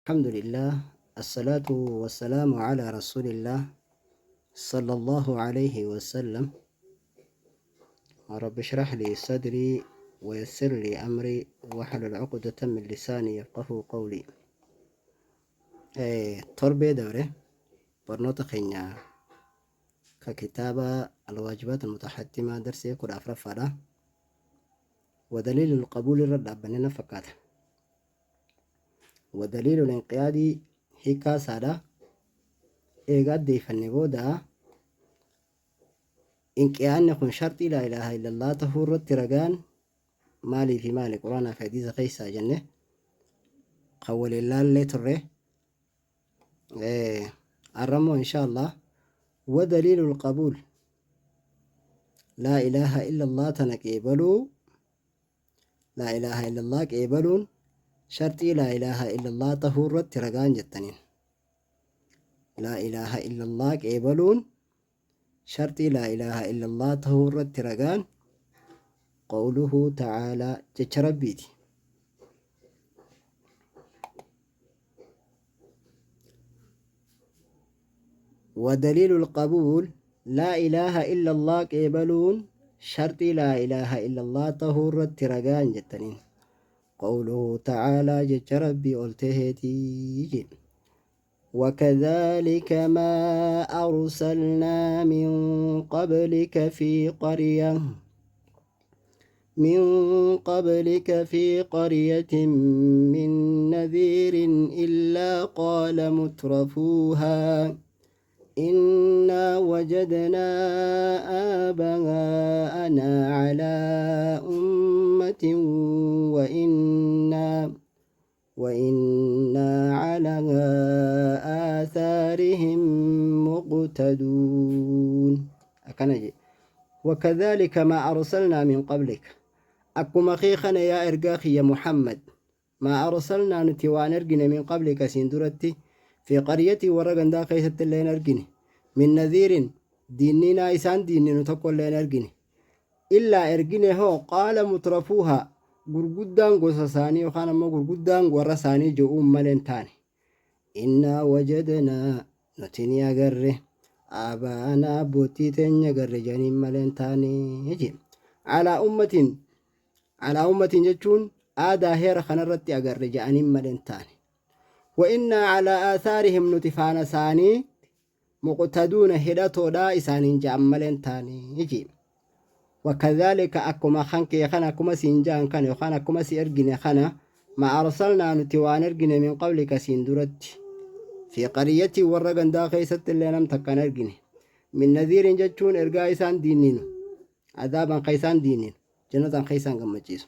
Alhamdulillah Assalatu wassalaamu ala Rasulillah Sallallahu alayhi wasallam Rabbi shrah li sadri wayassir li amri wahlul uqdatan min lisaani yafqahu qawli. Torbee dabre barnoota keenya ka kitaaba Alwaajibaat Almutahattimaa darsii 14ffaadha. Wadaliilul qabuul irra dhaabbanne na fakkaata. Wadaliilul inqiyaadii hiikaa isaadha. Eega addeeffanne booda inqiyaanni kun sharxii laa ilaaha illallah tahuu irratti ragaan maalii fi maali quraanaa fi hadiisa keessaa jenne kan waliin laallee turre. Arrammoo insha Allah wadaliilul qabuul laa ilaaha illallah tana qeebaluu Laa ilaaha illallah qeebaluun sharxii laa ilaaha illallah tahuu irratti ragaan jettaniin. Laa ilaaha illallah qeebaluun sharxii laa ilaaha illallah tahuu irratti ragaan qawluhu ta'aalaa jecha Rabbiiti. ودليل القبول لا إله إلا الله قبلون شرطي لا إله إلا الله طهور ترغان جتنين قوله تعالى جج ربي قلتهتي وكذلك ما أرسلنا من قبلك في قرية من قبلك في قرية من نذير إلا قال مترفوها إنا وجدنا آباءنا على أمة وإنا وإنا على آثارهم مقتدون. أكنجي وكذلك ما أرسلنا من قبلك أكما خيخنا يا إرقاخي يا محمد ما أرسلنا نتوان أرقنا من قبلك سندرتي في قريتي ورقن دا قيست اللين أرقني من نذير ديننا إسان ديننا تقول لين أرقني Illaa ergine hoo qaala mutrafuuhaa gurguddaan gosa isaanii yookaan ammoo gurguddaan warra isaanii je'uun malee hin taane. Innaa wajadnaa nuti ni agarre aabaa'anaa abbootii teenya agarre jedhaniin malee hin taane jedhe. Alaa ummatiin alaa ummatiin jechuun aadaa heera kanarratti agarre jedhaniin malee hin taane. Wa innaa alaa aasaarihim nuti faana isaanii muqtaduuna hidhatoodha isaaniin ja'an malee hin taane jee. Wakadhaalika akkuma kan kee kana akkuma siin ja'an kana yookaan akkuma si ergine kana ma arsalnaa nuti waan ergine min qablika siin duratti fi qariyyatii warra gandaa keessatti illee nam takka hin ergine min nadhiirin jechuun ergaa isaan diinninu adaaban ka isaan diinninu jannataan ka isaan gammachiisu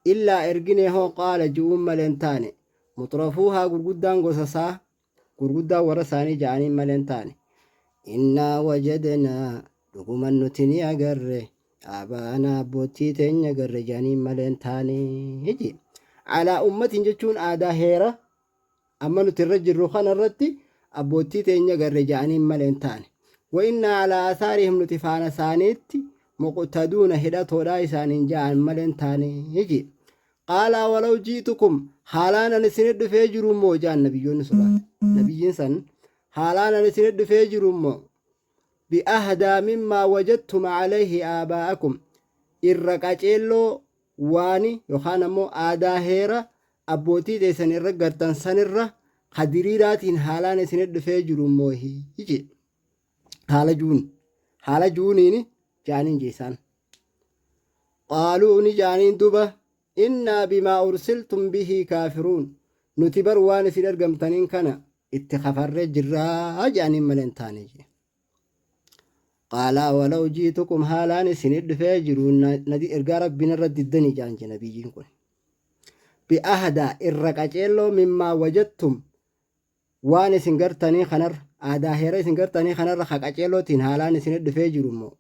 illaa ergine hoo qaala ji'uun malee hin taane mutrafuuhaa gurguddaan gosa isaa gurguddaan warra isaanii ja'aniin malee hin taane. Innaa wajadnaa dhuguman nuti ni agarre aabaanaa abbootii teenya agarre ja'aniin malee hin taane jee. Alaa ummatiin jechuun aadaa heera amma nuti irra jirru kana irratti abbootii teenya agarre ja'aniin malee hin taane. Wa innaa alaa asaarihim nuti faana isaaniitti muqtaduuna hidhatoodhaa isaaniin ja'an malee hin taane jee. Qaalaa walaw ji'tukum haalaan ani isinit dhufee jiru immoo ja'an nabiyyoonni sodaate. Nabiyyiin san haalaan ani isinit dhufee jiru immoo bi'ahdaa mimmaa wajadtum alayhi aabaa'akum irra qaceelloo waani yookaan ammoo aadaa heera abbootii teessan irra gartan sanirra ka diriiraatiin haalaan isinit dhufee jiru immoo jedhe. Haala juun haala juuniini jaaniin jeesaan. Qaaluu ni jaaniin duba innaa bimaa ursiltum bihii kaafiruun nuti bar waan isin ergamtaniin kana itti kafarree jirraa jedhaniin malee hin taane jee. Qaalaa walaw jiitukum haalaan isinit dhufee jiru ergaa rabbiin irra diddanii jedhan jee nabiyyiin kun. Bi'ahdaa irra qaceelloo mimmaa wajattum waan isin gartanii kanarra aadaa heera isin gartanii kanarra ka qaceelootiin haalaan isinit dhufee jiru immoo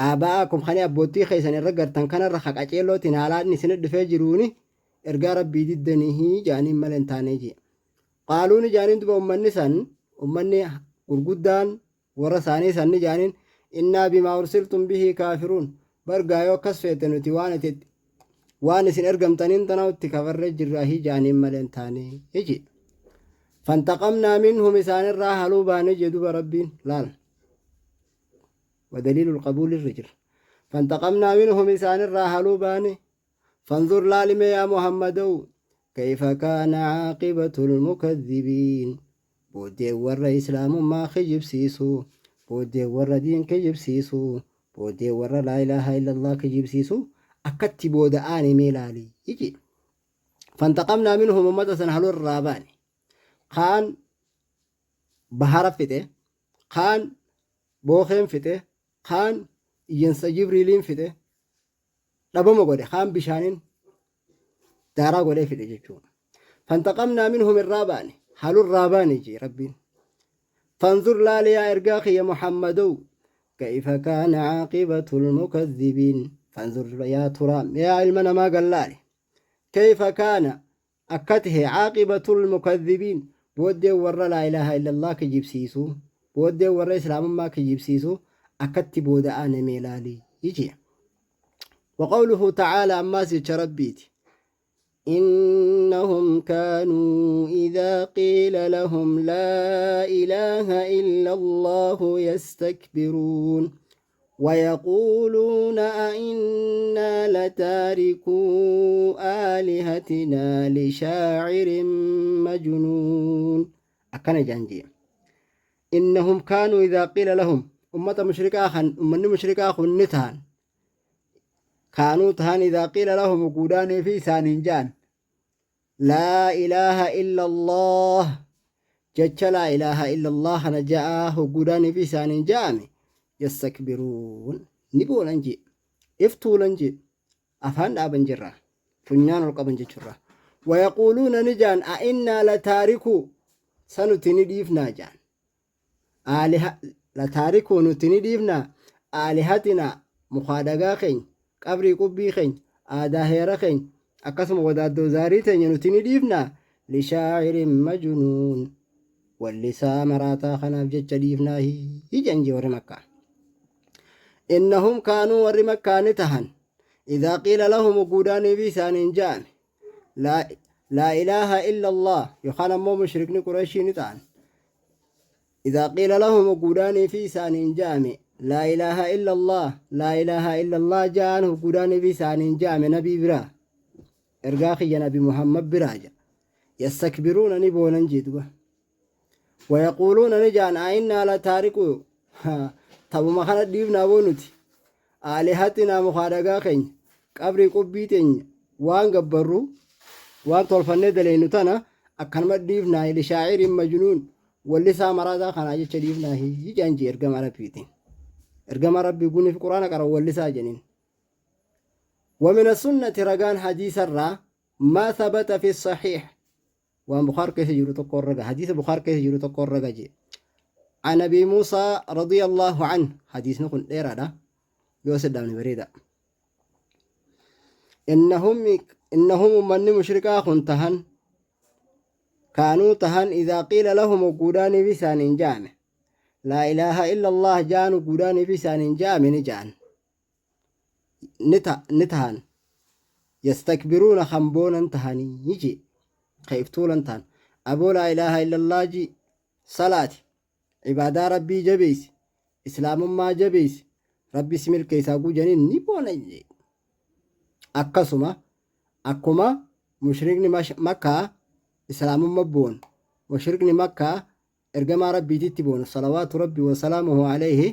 Aabaa'akum kani abboottii keessan irra gartan kanarra ka qaceellootiin haalaan isinit dhufee jiruuni ergaa Rabbii diddanihi ja'aniin malee hin taanee jee. Qaaluuni ja'aniin duba ummanni san ummanni gurguddaan warra isaanii san ni ja'aniin innaa bimaa ursiltum bihii kaafiruun bar gaa yoo akkas feete nuti waan ati waan isin ergamtaniin tana itti kafarree jirraahi ja'aniin malee hin taanee jee. Fantaqamnaa minhum isaanirraa haluu baane jee duba Rabbiin laal. Wadaliilul qabuul irra jira. Fantaqamnaa minhum isaanirraa haluu baane. Fanzur laalime yaa Muhammadow kayfa kaana caaqibatul mukadhibiin. Booddeen warra islaamummaa kijibsiisu, booddeen warra diin kijibsiisu, booddeen warra laa ilaaha illallah kijibsiisu akkatti booda aane mee laali jee. Fantaqamnaa minhum ummata san haluu irraa baane. Kaan bahara fixe, kaan bookeen fixe, kaan iyyansa Jibriiliin fixe, dhabama godhe, kaan bishaanin daaraa godhee fixe jechuudha. Fantaqamnaa minhum irraa baane, haluu irraa baane jee Rabbiin. Fanzur laali yaa ergaa kiyya Muhammadow kayfa kaana caaqibatul mukadhibiin. Fanzur yaa turaa yaa ilma namaa gallaali. Kayfa kaana akka tahe caaqibatul mukadhibiin booddeen warra laa ilaaha illallah kijibsiisu booddeen warra islaamummaa kijibsiisu akkatti booda aane mee laali jee. Waqawluhu ta'aala ammaas jecha Rabbiiti. إنهم كانوا إذا قيل لهم لا إله إلا الله يستكبرون ويقولون أئنا لتاركو آلهتنا لشاعر مجنون. أكن جانجي إنهم كانوا إذا قيل لهم أمة مشركة خن أمة مشركة خنتان kaanuu tahan idhaa qiila lahum guudaanii fi isaaniin ja'an laa ilaaha illa Allah jecha laa ilaaha illa Allah kana ja'aa hogguudaanii fi isaaniin ja'ame yastakbiruun ni boonan jee if tuulan jee afaan dhaaban jirra funyaan ol qaban jechurra wayaquuluuna ni ja'an a innaa lataarikuu sanuti ni dhiifnaa ja'an Aaliha, lataarikuu nuti ni dhiifnaa? Aalihatinaa, mukaa dhagaa keenya, qabrii qubbii keenya, aadaa heera keenya, akkasuma wadaaddoo zaarii teenya nuti ni dhiifnaa? Lishaa'irin majnuun, wallisaa maraataa kanaaf jecha dhiifnaa jedhan jee warri Makkaa. Innahum kaanuu warri Makkaa ni tahan. Idaa qiila lahum guudaanii fi isaaniin ja'ame. Laa, laa ilaaha illa Allah yookaan ammoo mushrikni Qurayshii ni ta'an. Idaa qiila lahum hogguudhaanii fi isaaniin ja'ame laa ilaaha illa Allah laa ilaaha illa Allah ja'an hogguudhaanii fi isaaniin ja'ame nabii biraa ergaa kiyya nabi Muhammad biraa ja'a. Yastakbiruuna ni boonan jee duba. Wayaquuluuna ni ja'an a'innaa la taariqu tabuma kana dhiifnaa boo nuti aalihatinaa mukaa dhagaa keenya qabrii qubbii teenya waan gabbarru waan tolfannee daleynu tana akkanuma dhiifnaa lishaa'irin majnuun wallisaa maraataa kanaa jecha dhiifnaa jedhan jee ergama rabbiitiin ergama rabbii guniif quraana qara wallisaa jedhaniin ومن السنة رقان حديث الرا ما ثبت في الصحيح waan Bukhaar keessa jiru tokko raga hadiisa Bukhaar keessa jiru tokko raga jee an Abi Muusaa radiyallahu anhu hadiisni kun dheeraadha yoo sidhaamne bareeda innahum innahum ummanni mushrikaa kun tahan kaanuu tahan idaa qiila lahum guudaaniif isaaniin ja'ame laa ilaaha illa allah ja'anu guudaaniif isaaniin ja'ame ni ja'an ni tahan yastakbiruuna kan boonan tahanii jee ka if tuulan tahan aboo laa ilaaha illallah ji salaati ibaadaa rabbii jabeeysi islaamummaa jabeeysi rabbi si milkeeysaa gujaniin ni boonan jee akkasuma akkuma mushrikni makkaa islaamumma boonu mushrikni makkaa ergamaa rabbiititti boonu salawaatu rabbi wasalaamuhu alayhi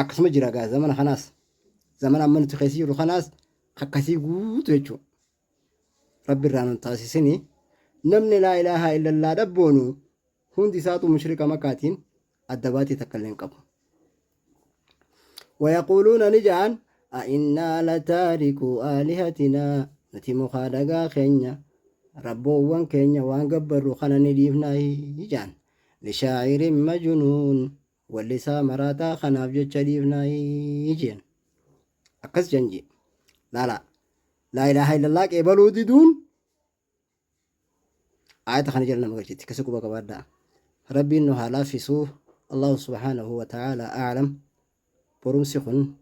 akkasuma jira gaa zamana kanaas zamana amma nuti keessa jirru kanaas akkasii guutu jechuudha. Rabbi irraa nun taasisini namni laa ilaaha illallaa dhabboonu hundi isaatu mushrika makkaatiin adda baatii takka illee hin qabu. Wayaquuluuna ni ja'an a'innaa lataarikuu aalihatinaa nuti mukaa dhagaa keenya rabboowwan keenya waan gabbarru kana ni dhiifnaa ja'an lishaa'irin majnuun Wallisaa maraataa kanaaf jecha dhiifnaayi jeen. Akkas jan jee. Laala. Laa ilaaha illallah qeebaluu diduun aayata kana jala nama galchiti. Kasi quba qabaadhaa. Rabbiin nu haa laaffisuu. Allahu subhaanahu wa ta'ala a'lam. Barumsi kun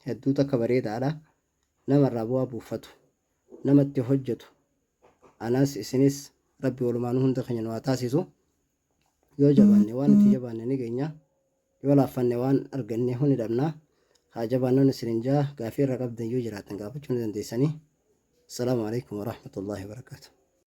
hedduu takka bareedaadha. Namarraa bu'aa buufatu. Namatti hojjetu. Anas isinis Rabbi walumaanuu hunda keenya nu haa taasisu. Yoo jabaanne waan itti jabaanne ni geenya. Yoo laaffanne waan arganne ni dhabna. Haa jabaannuun isinin jaa gaafii irra qabdan yoo jiraatan gaafachuu ni dandeessanii. Assalaamu alaikum warahmatullaahi wabarakaatu.